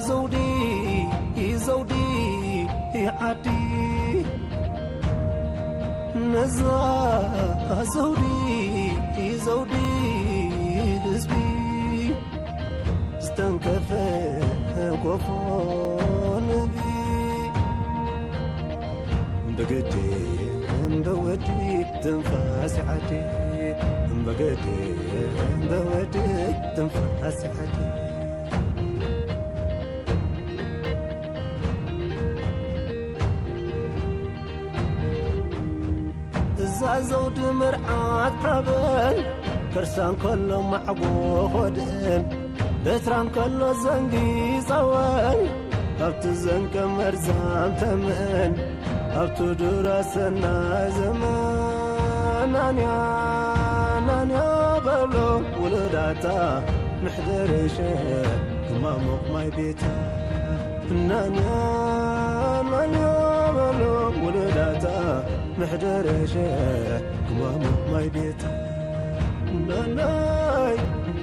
ዘውዲ ዘውዲ ዓዲ ነዛ ዘውዲ ዘውዲ ህዝቢ ዝተንከፈ ጎፎ ንቢ በገዴ በወዲ ትንፋስ ዓዲ በገዴ በወዲ ትንፋስ ዓዲ እዛ ዘውዲ መርዓት ሓበን ከርሳን ከሎ ማዕጎ ኾድእን በትራን ከሎ ዘንጊ ጸወን ኣብቲ ዘንቀ መርዛም ተምእን ኣብቲ ዱራ ሰናይ ዘመን ናንያ ናንያ በሎ ውሉዳታ ምሕደር ሸ ክማሞቕ ማይ ቤታ ናንያ ናንያ በሎ ውሉዳታ ምሕደር ሸ ክማሞቕ ማይ ቤታ ናናይ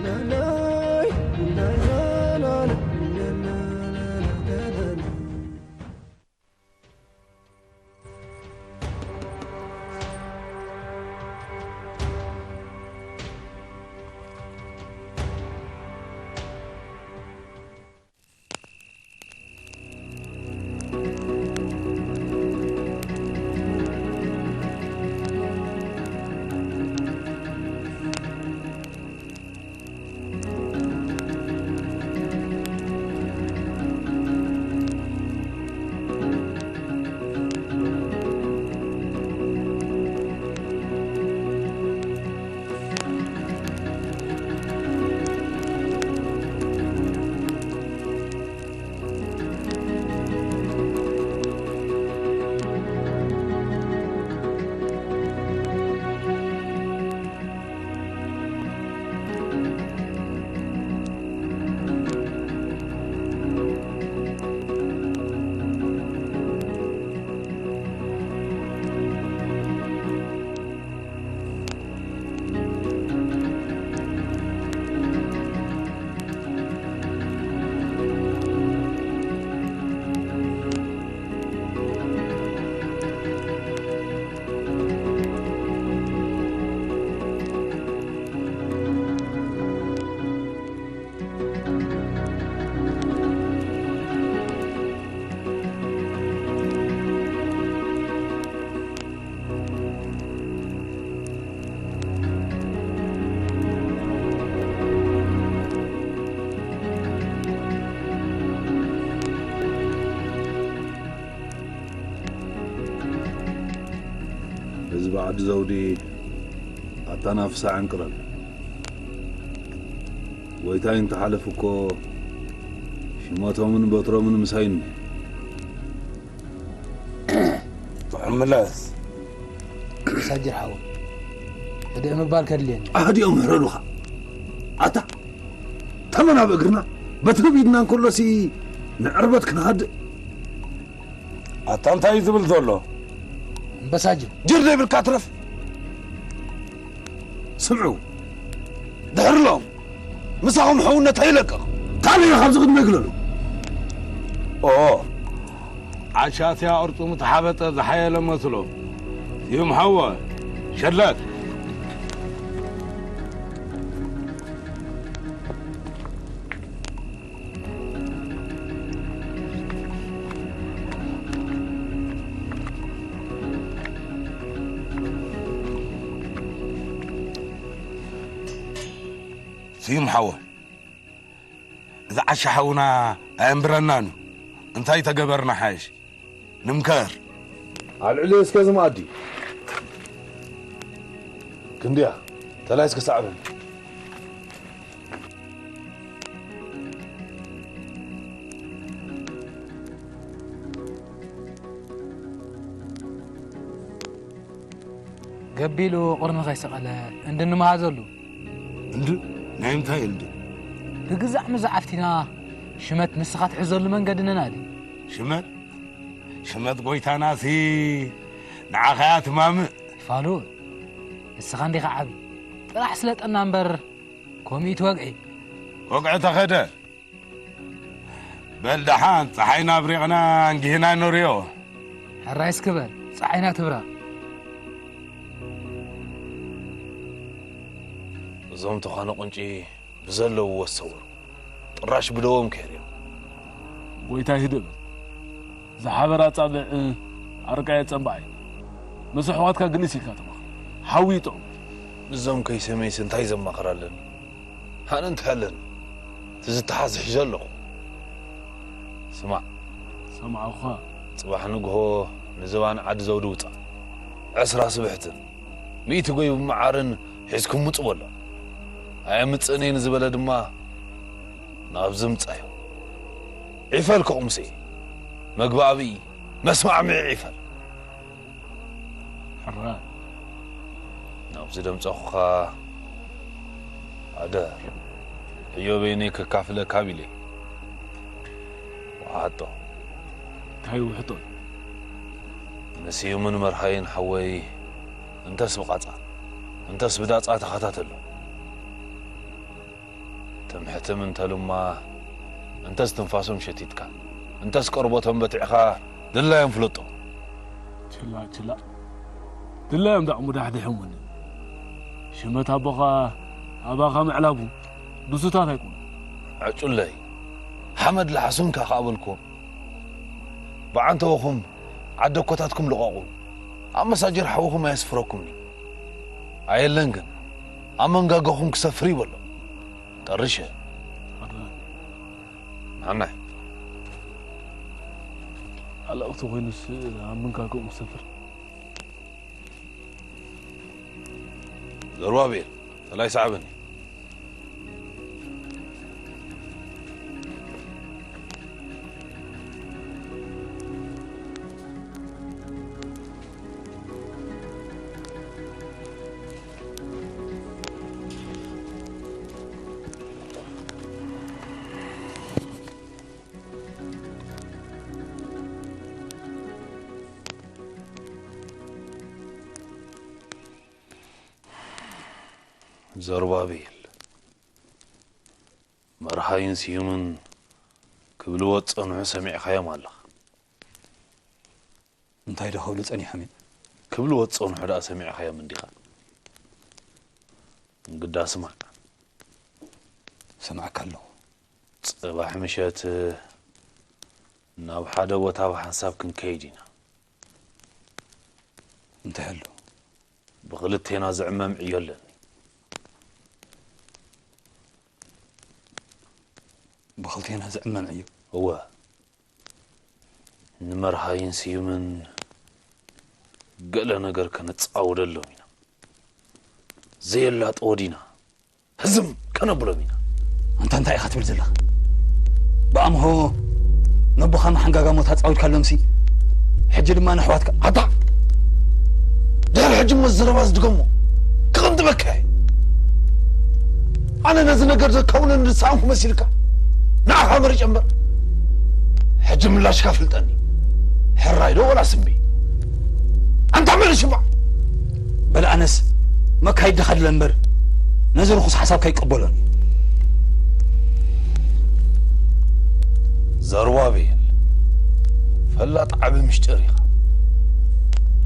ናናይ ናናይ ህዝቢ ዓዲ ዘውዲ ኣታ ናፍሳ ዕንቅረል ጎይታይ እንተሓለፍ እኮ ሽመቶምን በትሮምን ምሳይኒ ጥዑም ምላስ። ሳጅር ሓወይ፣ ህድእ ምባል ከድልየኒ። ኣህዲኦም ይሕረዱኻ። ኣታ ተመን ኣብ እግርና በትሪ ብኢድና እንከሎሲ ንዕርበት ክንሃድእ። ኣታ እንታይ እዩ ዝብል ዘሎ? እምበሳጅን። ጅር ዘይብልካ ትረፍ። ስምዑ፣ ድሕርሎም ምሳኹም ሕውነት ኣይለቅቕ። ካልእ እዩ ካብዚ ቅድመ ይግለሉ። ኦ፣ ዓሻትያ ቅርጹ ምተሓበጠ ዝሓየለ መስሎ። ስዩም ሓወ፣ ሸለት። ስዩም ሓወ፣ እዚ ዓሻ ሓውና ኣየንብረናን እዩ። እንታይ ተገበርና ሓይሽ? ንምከር። ኣብ ልዕሊ እስከ እዚ መኣዲ ክንድያ ተላይ እስከ ሰዕበኒ። ገቢሉ ቅርኒ ከይሰቐለ እንድንመሃዘሉ። እንድ ናይ እንታይ እንድ? ብግዛዕ ምዛዕ ኣፍቲና ሽመት ንስኻ ትሕዘሉ መንገዲ ነናዲ። ሽመት? ሽመት ጎይታናሲ ንዓኻ እያ ትማምእ። ፋሉል፣ ንስኻ እንዲኻ ዓቢ። ጥራሕ ስለጠና እምበር ኮሚት ወግዒ። ወግዒ ተኸደ። በል ደሓን፣ ጸሓይና ኣብሪቕና እንጊህና ንርእዮ። ሕራይ እስኪ በል፣ ጸሓይና ትብራቕ። እዞም ተዃነ ቁንጪ ብዘለውዎ ዝሰወሩ፣ ጥራሽ ብደዎም ከይርዮም። ጎይታይ ህድእ በል። ዝሓበር ኣጻብዕ ኣርቃ የጸንባዕ እዩ። ምስ ኣሕዋትካ ግልስ ኢልካ ተማኸር። ሓዊ ይጥዑም። ንዞም ከይሰመይስ እንታይ ዘማኽር ኣለኒ? ኣነ እንታይ ኣለኒ? እቲ ዝተሓዝ ሒዘ ኣለኹ። ስማዕ። ሰማዕኹኻ። ጽባሕ ንግሆ ንዝባን ዓዲ ዘውዲ ውጻእ። ዕስራ ስብሕትን ሚእቲ ጎይቡ መዓርን ሒዝኩም ውጹ በሎ። ኣየምጽእን እየ ንዝበለ ድማ ናብዚ ምጻዮ። ዒፈል ከቑምሲ። መግቢ ኣብዪ፣ መስማዕምዒ ዒፈል። ሕራይ። ናብዚ ደምጸኹኻ ኣደር። ዕዮ በይነይ ከካፍለካ ቢለ። ወሓጦ። እንታይ ውሕጦ? ንስዩምን መርሃይን ሓወይ እንተስ ብቓጻ፣ እንተስ ብዳጻ ተኸታተሎ። ትም ሕትም እንተሉማ፣ እንተስ ትንፋሶም ሸቲትካ፣ እንተስ ቆርበቶም በቲዕኻ ድላዮም ፍለጦ። ችላ፣ ችላ። ድላዮም ዳዕሙ ዳሕድሕሙኒ። ሽመት ኣቦኻ ኣባኻ ምዕላቡ ድሱታት ኣይኮኑ። ዕጩለይ፣ ሓመድ ለሓሱንካ ከኣ በልኩም። ብዓንተውኹም ዓደኮታትኩም ልቐቑ። ኣብ መሳጀር ሓውኹም ኣየስፍረኩምኒ። ኣየለን ግን፣ ኣብ መንጋጋኹም ክሰፍር ይበሎ። ጠርሸ። ኣረ። ናናይ። ኣላቕቲ ኮይኑስ ኣብ መንጋጋኹም ክሰፍር። ዘሩባቤል፣ ተላይ ሰዓበኒ። ዘሩባቤል፣ መርሃይን ስዩምን ክብልዎ ዝጸንሑ ሰሚዕካዮም ኣለኻ። እንታይ ዶ ክብሉ ጸኒሖም እዮም? ክብልዎ ዝጸንሑ ደኣ ሰሚዕካዮም እንዲኻ። እንግዳ ስማዕ። ሰማዕካ ኣለኹ። ጽባሕ ምሸት ናብ ሓደ ቦታ ብሓንሳብ ክንከይድ ኢና። እንታይ ኣሎ? ብኽልቴና ዝዕመም ዕዮ ኣለኒ። ብኽልቴና ዝዕመም ዕዮ? እወ። ንመርሃይን ስዩምን ገለ ነገር ከነጻውደሎም ኢና። ዘየላጥዎ ዲና ህዝም ከነብሎም ኢና። ኣንታ እንታይ ኢኻ ትብል ዘለኻ? ብኣምሆ ነቦኻ መሓንጋጋ ሞት ኣጻዊድካሎምሲ፣ ሕጂ ድማ ንኣሕዋትካ። ኣታ! ድሕሪ ሕጂ እሞ ዘረባ ዝድገሞ ክቕንጥበካ እየ። ኣነ ነዚ ነገር ዘካውነኒ ዝሰኣንኩ መሲልካ ንዓኻ መሪጸ እምበር፣ ሕጂ ምላሽካ ፍልጠኒ። ሕራይ ዶ ወላ ስምቢ? ኣንታ መን ሽባ? በል ኣነስ መካይድ ድኻ ድለ እምበር፣ ነዚ ርኹስ ሓሳብካ ኣይቀበሎን እየ። ዘሩባቤል፣ ፈላጥ ዓቢ ምሽጢር ኢኻ።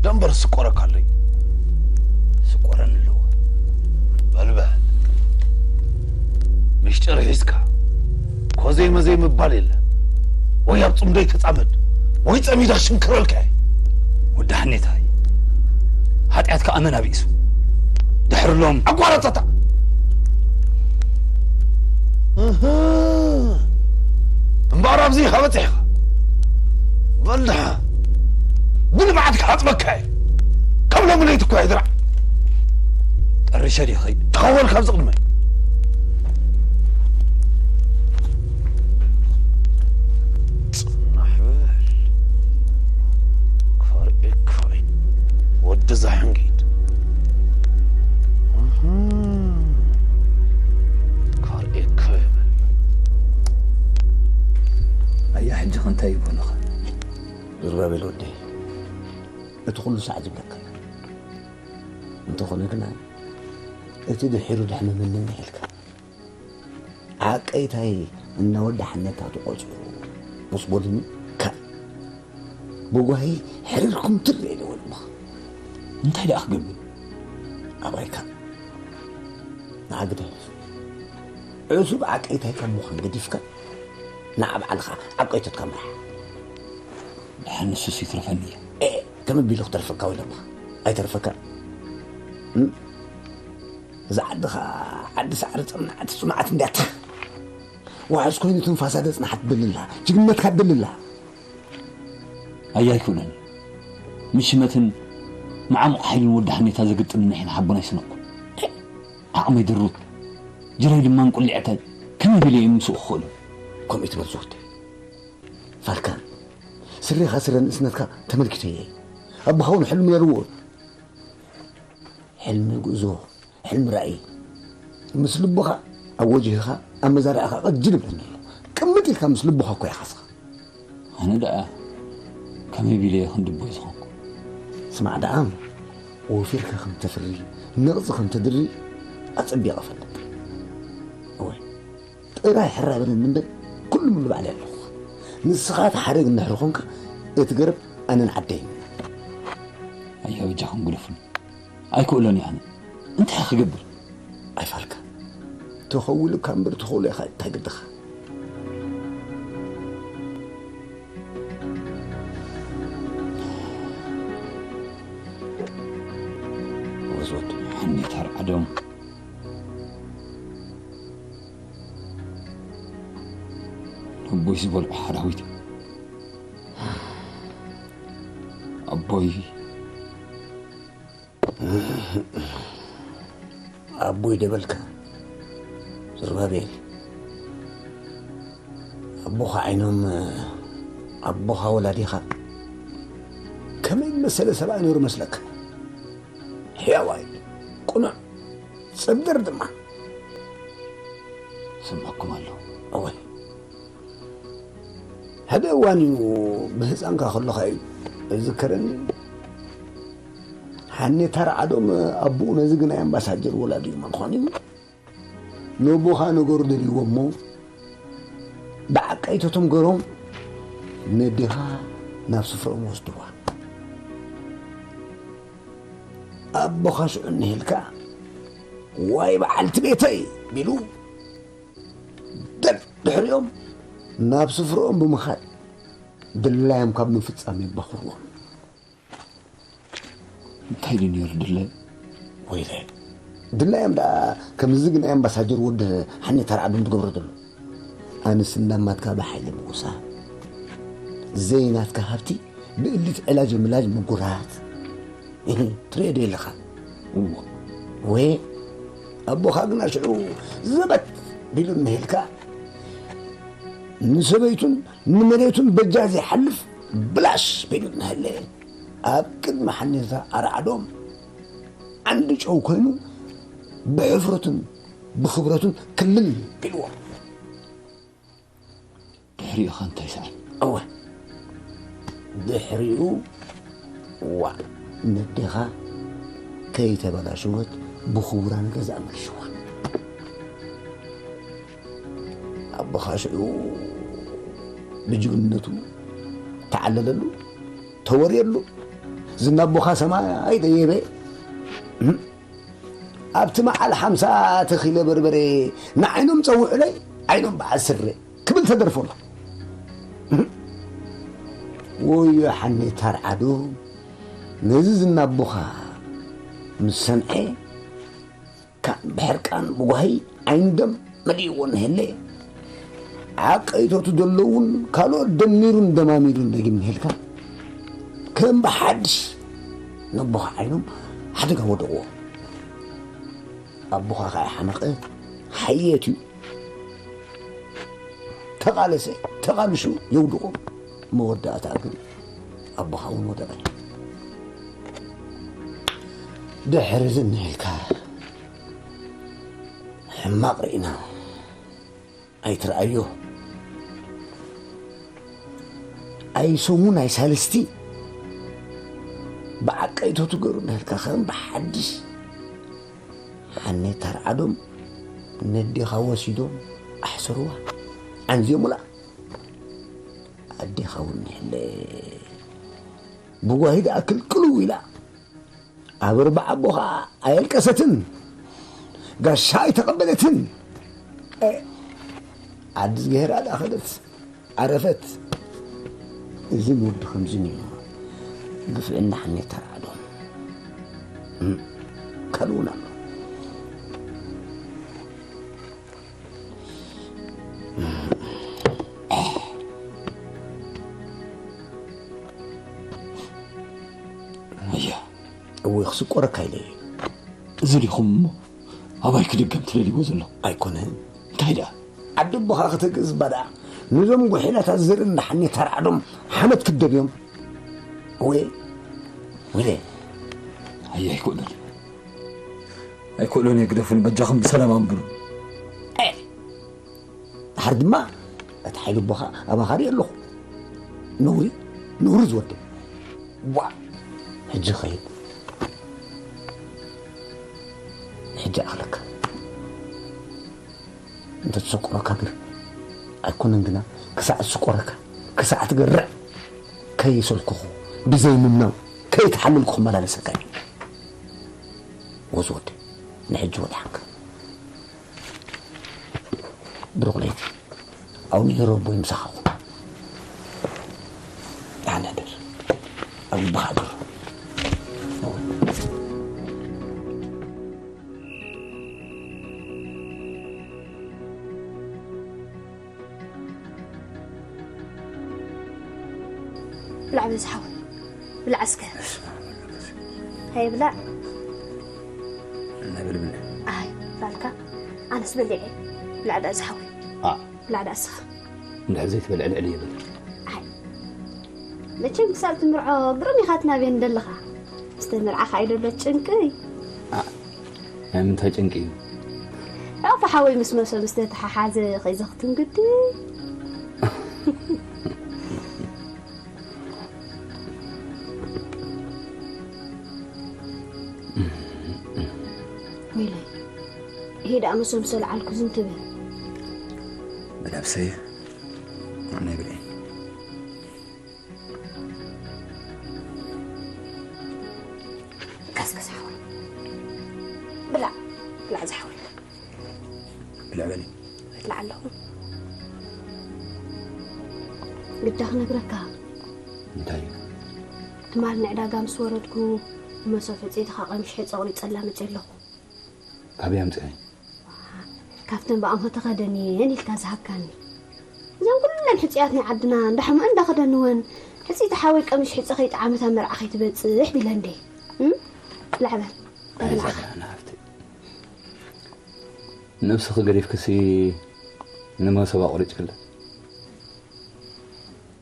ደንበር ስቆረካ ኣሎ እዩ። ስቆረኒ ኣለዎ። በል በል። ምሽጢር ሒዝካ ኮዘይ መዘይ ምባል የለን። ወይ ኣብ ጽምዶ ይተጻመድ፣ ወይ ጸሚዳ ሽንክረልካ እየ። ወዲ ሓኔታይ፣ ሓጢኣትካ ኣመን ኣቢእሱ። ድሕርሎም ኣቋረጸታ። እህ። እምበኣር ኣብዚ ኢኻ በጺሕኻ። በል ደሓ። ብንብዓት ክሓጽበካ እየ። ካብ ሎሚ ለይቲ እኮ እየ ድራዕ። ጠሪሸ ድየ ኸይድ? ተኸወል ካብዚ ቅድመይ። ጽናሕ በል። ክፈርኤካ እዩ። ወዲ ዛሕንጊድ። እህ። ክፈርኤካ ይብል። ኣያ ሕጂ ኸ እንታይ ይብሉኻ? ዘሩባቤል ወደይ፣ እቲ ኩሉ ሳዕ ዝብለካ። እንተኾነ ግና፣ እቲ ድሒሩ ደሕመመኒ እንዲሕ ኢልካ። ዓቀይታይ እና ወዲ ሓኔታ ትቖጽሩ። ምስ በሉኒ፣ ካብ ብጓሂ ሕርር ኩምትር ኢለ ወልባ። እንታይ ደኣ ክገብር? ኣባይካ ንዓግደ ዕሱብ ዓቀይታይካ ምዃን ገዲፍካ፣ ንዓ ባዕልኻ ዓቀይቶትካ ምራሕ። ደሓን ንሱስ ይትረፈኒ እየ። ኤ፣ ከም ቢሉ ክተርፈካ ወይ ለማ? ኣይተርፈካ። እም? እዛ ዓድኻ ዓዲ ሳዕሪ ጸምናዕቲ ጽኑዓት እንዲያታ። ዋሕስ ኮይኑ ትንፋሳ ደጽናሓት ብልላ፣ ጅግነትካ ብልላ። ኣያይኩነን። ምሽመትን መዓሙቕ ሓይልን ወዲ ሓኔታ ዘግጥም ንሕና ሓቦን ኣይስነኩን። ዓቕመይ ድሩት፣ ጅረይ ድማ እንቁሊዕታይ፣ ከመይ ኢለ እየ ምስኡ ክኽእሎ? ከምኡ ትበል ዝወደይ። ፋልካ፣ ስሬኻ ስረ ንእስነትካ ተመልኪተዮ እየ። ኣቦኻ እውን ሕልሚ ነይርዎ። ሕልሚ ጉዕዞ፣ ሕልሚ ራእይ። ምስ ልብኻ ኣብ ወጅህኻ፣ ኣብ መዛርዕኻ ቀጅል ይብለኒ ኣሎ። ቅምጥ ኢልካ ምስ ልብኻ እኮ ኢኻ ስኻ። ኣነ ደኣ ከመይ ቢለ እየ ክንዲ ኣቦይ ዝኾንኩ? ስማዕ ደኣ፣ ወፊርካ ከም ተፍሪ፣ ነቕጺ ከም ተድሪ ኣጸቢቐ እፈልጥ። እወ፣ ጥራይ ሕራይ በለኒ እምበር፣ ኩሉ ምሉ ባዕለይ ኣለኹ። ንስኻ እቲ ሓደግ እንድሕር ኾንካ፣ እቲ ገረብ ኣነን ዓደይን። ኣያ በጃኹም ግደፉኒ። ኣይክእሎን እየ ኣነ። እንታይ ክገብር? ኣይፋልካ። ተኸውልካ እምበር ትኸውሎ ኢኻ፣ እንታይ ግድኻ? ወዝወድ ሓኔት ኣርዓዶም። ኣቦይ ዝበልዖ ሓራዊት። ኣቦይ። ኣቦይ ደበልካ ዘሩባቤል፣ ኣቦኻ ዓይኖም፣ ኣቦኻ ወላዲኻ ከመይ መሰለ ሰብኣይ ነይሩ መስለካ? ሕያዋይ፣ ቅኑዕ፣ ጽብድር ድማ። ሰማዕኩም ኣለኹ። እወ። ሓደ እዋን እዩ፣ ብህፃንካ ከለኻ እዩ እዝከረኒ። ሓኔት ኣርዓዶም ኣቦኡ ነዚ ግናይ ኣምባሳጀር ወላዲኡ መን ኾን እዩ? ነቦኻ ነገሩ ደልይዎ እሞ ብዓቀይቶቶም ገሮም ነዴኻ ናብ ስፍራኦም ወስድዋ። ኣቦኻ ሽዑ እንሄልካ፣ "ዋይ በዓልቲ ቤተይ" ቢሉ፣ ደድሕሪኦም ናብ ስፍርኦም ብምኻድ ድላዮም ካብ ምፍጻም የባኹርዎም። እንታይ ድዩ ነይሩ ድላዮም? ወይለ፣ ድላዮም ደኣ ከምዚ ግን ኣምባሳጀር ወዲ ሓኔት ኣርዓዶም ትገብሮ ዘሎ። ኣነስ እንዳማትካ ብሓይሊ ምውሳ፣ ዘይናትካ ሃብቲ ብእሊት ዕላጅ ምላጅ ምጉራት። እህ፣ ትሪኦ ዶ የለኻ? እዎ። ወይ፣ ኣቦኻ ግና ሽዑ ዘበት ቢሉ እንሄልካ፣ ንሰበይቱን ንመሬቱን በጃ ዘይሓልፍ ብላሽ ቢሉ እንሀለ፣ ኣብ ቅድሚ ሓኔታ ኣርዓዶም ዓንዲ ጨው ኮይኑ ብሕፍረቱን ብኽብረቱን ክልል ቢልዎ። ድሕሪኡ ኸ እንታይ ሰኣን? እወ፣ ድሕሪኡ፣ ዋእ፣ ነዴኻ ከይተበላሸወት ብኽቡራ ንገዛእ መልሽዋ። ኣቦኻ ሽዑ ብጅግንነቱ ተዓለለሉ፣ ተወርየሉ። ዝና ኣቦኻ ሰማይ ደየበ። እም። ኣብቲ መዓል ሓምሳ ኪሎ በርበረ ንዓይኖም ጸውዑለይ፣ ዓይኖም በዓል ስረ ክብል ተደርፎ ኣሎ። እም። ወዮ ሓኔት ኣርዓዶም፣ ነዚ ዝና ኣቦኻ ምስ ሰምዐ፣ ካብ ብሕርቃን ብጓሂ ዓይኑ ደም መሊእዎ እንሄለ፣ ዓቀይቶቱ ዘለውን ካልኦት ደሚሩን ደማሚሩን ደጊም እንሄልካ፣ ከም ብሓድሽ ነቦኻ ዓይኖም ሓደጋ ወደቕዎ። ኣቦኻ ኸዓ ሓመቐ፣ ሓየት እዩ። ተቓለሰ፣ ተቓልሹ የውድቖ። መወዳእታ ግን ኣቦኻ እውን ወደቐ። ድሕሪ እዚ እንሄልካ ሕማቕ ርኢና ኣይትርኣዮ። ኣይ ሰሙን ኣይ ሳልስቲ ብዓቀይቶቱ ገሩ እንሄልካ ከም ብሓድሽ ሓኔት ኣርዓዶም ነዴኻ ወሲዶም ኣሕሰሩዋ። ዓንዝዮሙላ። ኣዴኻ እውን ይሕለ ብጓሂ ደኣ ክልቅልው ኢላ፣ ኣብ ርባዕ ኣቦ ኸኣ ኣየልቀሰትን፣ ጋሻ ኣይተቐበለትን። እ፣ ዓዲ ዝገሄራ ደኣ ኸደት፣ ዓረፈት። እዚ ንወዲ ከምዚ ነይሩ፣ ግፍዕና ሕኔት ተራዕዶም። እም፣ ካልእ እውን ኣሎ። ኣያ። እወ፣ ክስቆረካ ኢለ እየ። እዚ ዲኹም እሞ ኣባይ ክድገም ትደልይዎ ዘለኹም? ኣይኮነን። እንታይ ደኣ? ዓዲ ኣቦኻ ከተግእዝ እባ ደኣ፣ ነዞም ጉሒላታት ዘርኢ እንዳ ሕኔት ተራዕዶም ሓመድ ክትደብዮም። እወ፣ ወይለ። ኣያ፣ ኣይክእሎን። ኣይክእሎን እየ፣ ግደፉኒ፣ በጃኹም ብሰላም ኣንብሩ። ኤ! ድሓር ድማ እቲ ሓይሊ ኣቦኻ ኣባኻ ርኢ ኣለኹ። ነውሪ፣ ነውሪ ዝወደይ። ዋ! ሕጂ ኸይድ። ሕጂ ኣኽለካ። እንተ ትሰቁረካ ግር ኣይኮነን ግና፣ ክሳዕ ዝስቆረካ፣ ክሳዕ ትገርዕ፣ ከይሰልኩኹ፣ ብዘይ ምምናው፣ ከይተሓለልኩ ክመላለሰካ እዩ። ወዝ ወደይ፣ ንሕጂ ወድሓንካ። ብሩኽ ለይቲ። ኣውኒ ረቦይ ምሳኻ ኹን። ደሓን ሕደር። ኣብ ልብኻ ኣድሮ። ብላዕ በዚ ሓወይ፣ ብላዕ እስከ። ሃየ ብላዕ። ናይ በልብል። ኣይ፣ ባልካ፣ ኣነስ በሊዐ። ብላዕ ደኣ እዚ ሓወይ። ኣ። ብላዕ ደኣ እስኻ። እንድሕር ዘይትበልዕ ልዕል እየ በል። ኣይ። መቸም ክሳብ ትምርዖ ግርም ኢኻ ትናብየኒ ደለኻ። ምስተ መርዓኻ እዩ ደሎ ጭንቂ። ኣ፣ ናይ ምንታይ ጭንቂ እዩ? ያው ሓወይ ምስ መሶብ ዝተተሓሓዘ ኸይዘኽትን ግዲ። ወይለይ፣ ይሄ ደኣ መሶብ ምስ ኣልዓልኩ ዝም ትብል። ብነብሰይ፣ ኣነ ብለይ። ቀስቀስ ሓወይ። ብላዕ፣ ብላዕ ዝሓወይ። ብልዕ በሊ። እብላዕ ኣለኹ። ግዳ ክነግረካ። እንታይ እዩ? ትማል ንዕዳጋ ምስ ወረድኩ፣ መሶብ ሕጽይትኻ ቀምሽ ሕጸ ቁሪጸላ መጺአ ኣለኹ። ካበይ ኣምጺኣይ? ካብተን ብኣምሆ ተኸደንየን ኢልካ ዝሃብካኒ። እዘን ኩለን ሕጽያት ናይ ዓድና እንዳሕምኡ እንዳኸደንወን፣ ሕጽይቲ ሓወይ ቀምሽ ሕጸ ከይጠዓመት ኣብ መርዓ ከይትበጽሕ ቢለን ደይ። እም? ብላዕ በል። ኣይዛ ተብላዕኻ። ደህና ሃፍቲ። ነብስኺ ገዲፍክሲ ንመሶብ ኣቑሪጽክለን።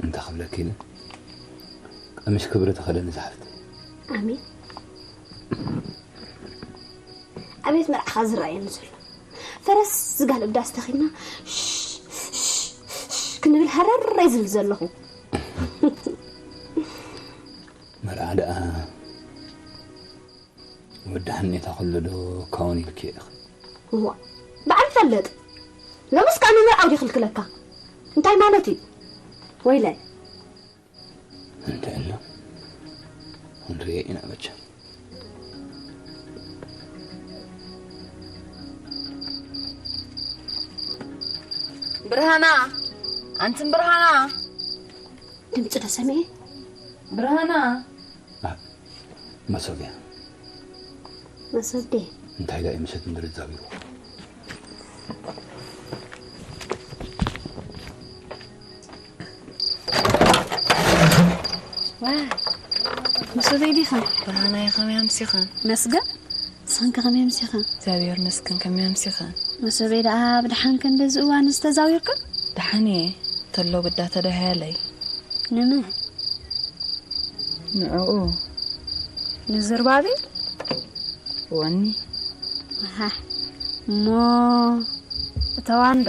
እንታይ ክብለኪ ኢለ? ቀምሽ ክብሪ ተኸደኒ ዝሓፍተይ። ኣሜን። ኣቤት መርዓኻ ዝረኣየኒ ዘሎ። ፈረስ ዝጋልብ ዳስ ተኺልና ሽሽ፣ ሽሽ፣ ሽሽ ክንብል ሃረረይ ዝብል ዘለኹ። መርዓ ደኣ ወዲ ሓኔታ ከሎ ዶ ካውን ኢልኪ ኢኺ? እዋ፣ በዓል ይፈልጥ። ሎምስ ከኣ ንመርዓው ድዩ ክልክለካ? እንታይ ማለት እዩ? ወይለይ። እንታይ ኣሎ? ክንሪኦ ኢና መቸም። ብርሃና፣ ኣንትን ብርሃና። ድምፂ ዶ ሰሚዐ? ብርሃና። ኣ፣ መሶብ እያ። መሶብ ድየ? እንታይ ደኣ እዩ ምሸት ምድሪ ዛቢሩ? ዋይ፣ መሶበይ ዲኻ? ብርሃናይ፣ ከመይ ኣምሲኽን? መስገን፣ ንስኽን ከ ከመይ ኣምሲኽን? እግዚኣብሔር መስገን፣ ከመይ ኣምሲኽን? መሶበይ ደኣ ብደሓን ከ እንደዚ እዋን ዝተዛዊርክን? ደሓን እየ፣ ተሎ ግዳ ተደሃያለይ። ንመን? ንዕኡ። ንዝርባቤል? ወኒ። ኣሃ። እሞ እተዋንዶ?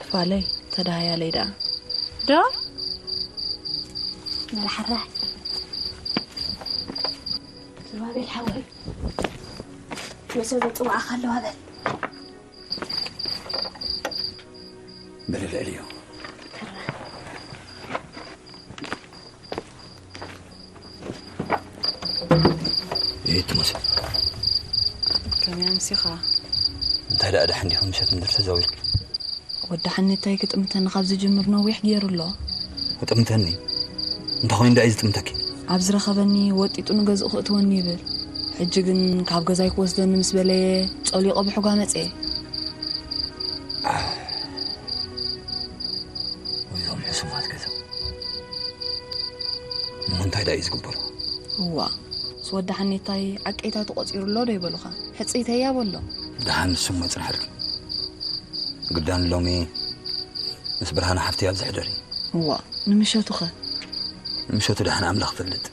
ትፋለይ፣ ተደሃያለይ ደኣ። ዶ? በል ሓራይ። ዝርባቤል ሓወይ፣ መሶብ ይጽውዓኻ ኣለዋ በል። በል ልዕልዮ። ቤት ትመስል። ከመይ ኣምሲኻ? እንታይ ደኣ ደሓን ዲኹም ምሸት ምድር ተዛዊርኪ? ወዲ ሓኔታይ ክጥምተኒ ካብ ዝጅምር ነዊሕ ገይሩ ኣሎ። ክጥምተኒ? እንታይ ኮይኑ ደኣ እዩ ዝጥምተኪ? ኣብ ዝረኸበኒ ወጢጡ ንገዝኡ ክእትወኒ ይብል። ሕጂ ግን ካብ ገዛይ ክወስደኒ ምስ በለየ ጸሊቑ ብሕጓ መጽኤ። ወይዞም ሕሱማት ገዛ። እሞ እንታይ ደኣ እዩ ዝግበሩ? እዋ፣ ምስ ወዲ ሓኔታይ ዓቀይታ ተቖጺሩ ኣሎ ዶ ይበሉኻ? ሕጽይተያ በሎ። ደሓን ንሱ እሞ ይጽንሓልኪ። ግዳን ሎሚ ምስ ብርሃን ሓፍቲ ኣብዚ ሕደሪ። እዋ፣ ንምሸቱኸ? ንምሸቱ ደሓን ኣምላኽ ይፈልጥ።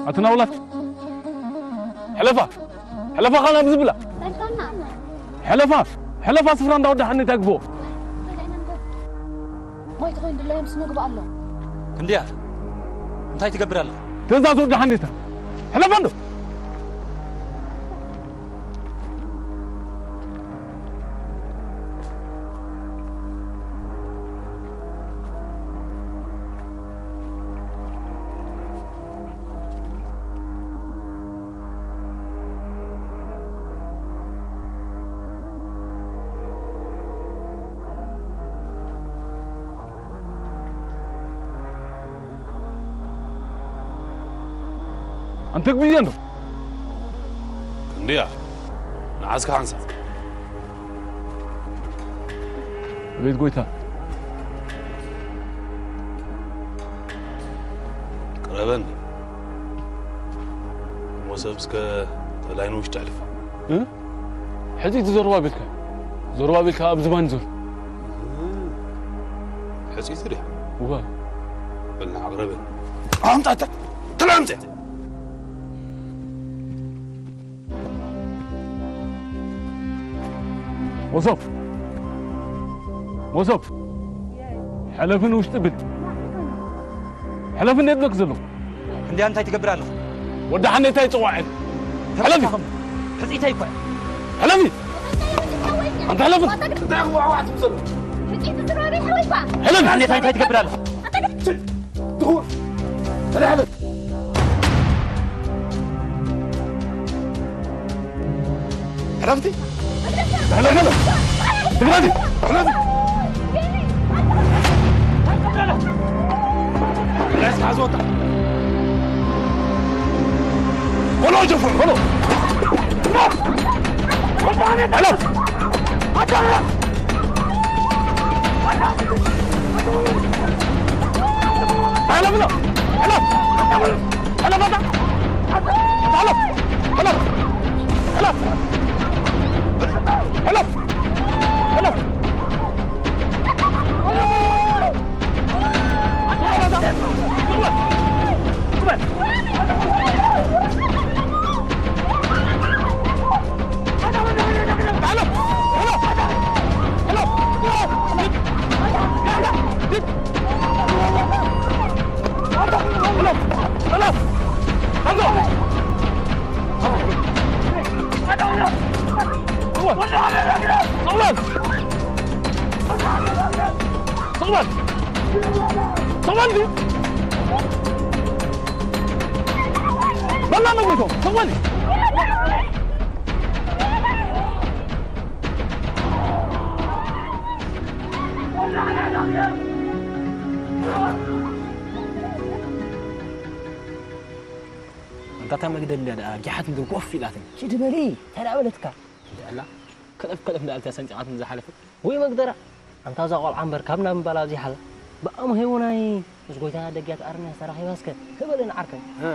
ኣተናውላት፣ ሕለፋ! ሕለፋ፣ ኻን ኣብዚ ብላ! ሕለፋ! ሕለፋ፣ ስፍራ እንዳወዳሓኒ ተግቦ! ማይ ተኾይኑ ድላዮም ስነግባ ኣሎ። ክንድያ? እንታይ ትገብር ኣለኻ? ትእዛዝ ወዳሓኒ እታ! ሕለፋ እንዶ! ኣንተ ግብየ እንዶ። ክንድያ፣ ንዓስካ ሓንሳብ። ኣቤት ጎይታ። ቅረበኒ። ሞሰብ እስከ ተላይ ንውሽጢ ኣሕልፋ። እ? ሕጺ እቲ ዘሩባቤልካ። ዘሩባቤልካ ኣብ ዝባን ዘሎ። ሕጺ እቲ ድያ? እዋ። በልና ኣቕረበኒ። ኣምጣ፣ ኣምጣ። ተላይ ኣምጣ። ሞሶብ! ሞሶብ! ሕለፍን ውሽጢ ብል። ሕለፍን የድለክ ዘለኹ። እንድያ እንታይ ትገብር ኣለኹ? ወዲ ሓኔታይ ጽዋዕን። ሕለፊ! ሕጺተይ እኮ። ሕለፊ! ኣንተ ሕለፊ! እንታይ ክዋዕዋዕ ትብዘሉ? ሕለፊ! እንታይ ትገብር ኣለኹ? ድኹር! ሕለፊ! ሕለፍቲ! ሕለፍ! ሕለፍ! ትግራዲ! ሕለፍ! ሬስ ሓዝወታ! በሎ ጀፈር፣ በሎ! ሕለፍ! ሕለፍ! ሕለፍ! ሕለፍ! ሕለፍ! ሕለፍ! ሕለፍ! ሕለፍ! ሕለፍ! እታ መግደልያ ደኣ ጊሓት ምድሪ ኮፍ ኢላትኒ። ኪዲ በሊ፣ እንታይ ደኣ በለትካ? ደላ፣ ከለፍ ከለፍ እንዳበለት እያ ሰንጢቓትኒ ዝሓለፈት። ወይ መግደራ፣ ኣንታ እዛ ቆልዓ እምበር ካብ ናብ ምባል ኣብዚሓላ። ብኣም ሄውናይ፣ ምስ ጎይታ ደጊያ ትኣርንያ ተራኺባ እስከ፣ ህበለኒ ዓርከይ። እ።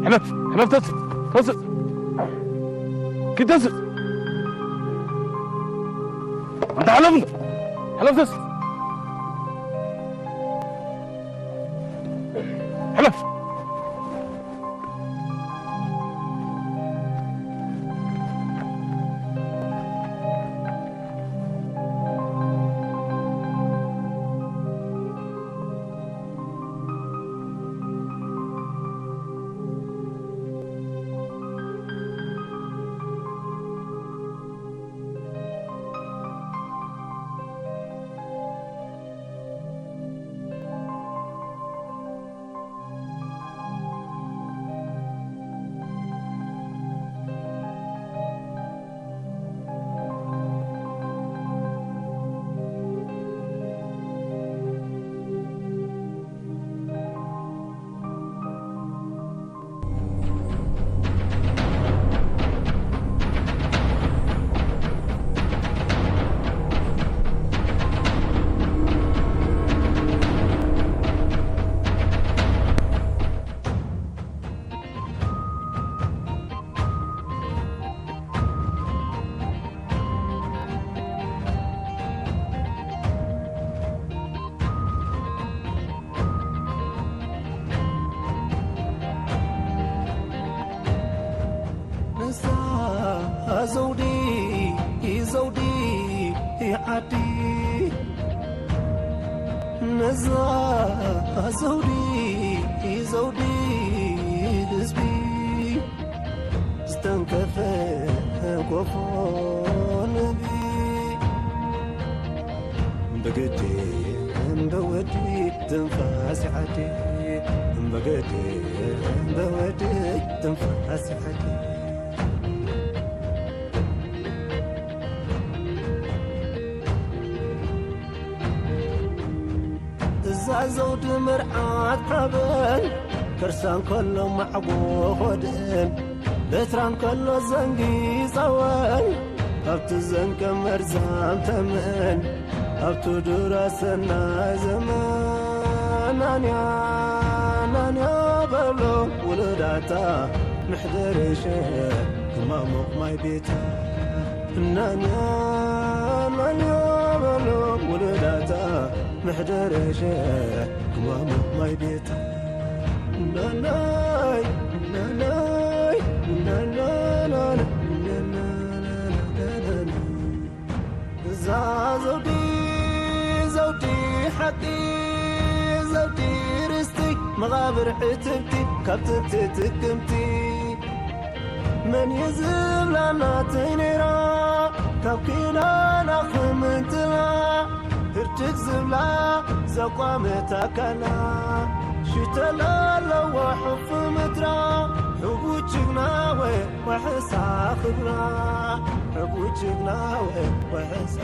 ሕለፍ፣ ሕለፍ፣ ተስእ፣ ተስእ። ኪድ ተስእ። ኣንታ ሕለፍ እንዶ። ሕለፍ፣ ተስእ። ሕለፍ። ነዛ ዘውዲ፣ ዘውዲ ዓዲ፣ ነዛ ዘውዲ፣ ዘውዲ ህዝቢ፣ ዝተንከፈ ጎፎ ንቢ። ብግዲ እምበወዲ ትንፋስ ዓዲ፣ ብግዲ እምበወዲ ትንፋስ ዓዲ። እዛ ዘውዲ መርዓት ሓበን፣ ከርሳ እንከሎ ማዕጎ ኾድን፣ በትራ እንከሎ ዘንጊ ጸወን፣ ኣብቲ ዘንቀ መርዛም ተመን ኣብቲ ዱር ኣሰናይ ዘመን ናንያ ናንያ በሎ ውሉዳታ ምሕደር ሸ ክማሞቕ ማይ ቤታ ናንያ ናንያ በሎ ውሉዳታ ምሕደር ሸ ክማሞቕ ማይ ቤታ ናናይ ናናይ ናናናና እዛ ዘውዲ ዘውዲ ሓቂ ዘውዲ ርስቲ መቓብር ዕትብቲ ካብ ትብቲ ትቅምቲ መን እዩ ዝብላ ናተይ ነይራ ካብ ኪዳና ክምንትላ ህርድግ ዝብላ ዘቋመት ኣካላ ሽተላ ኣለዋ ሕፉ ምድራ ሕቡ ጅግና ወ ወሕሳ ክብራ ሕቡ ጅግና ወ ወሕሳ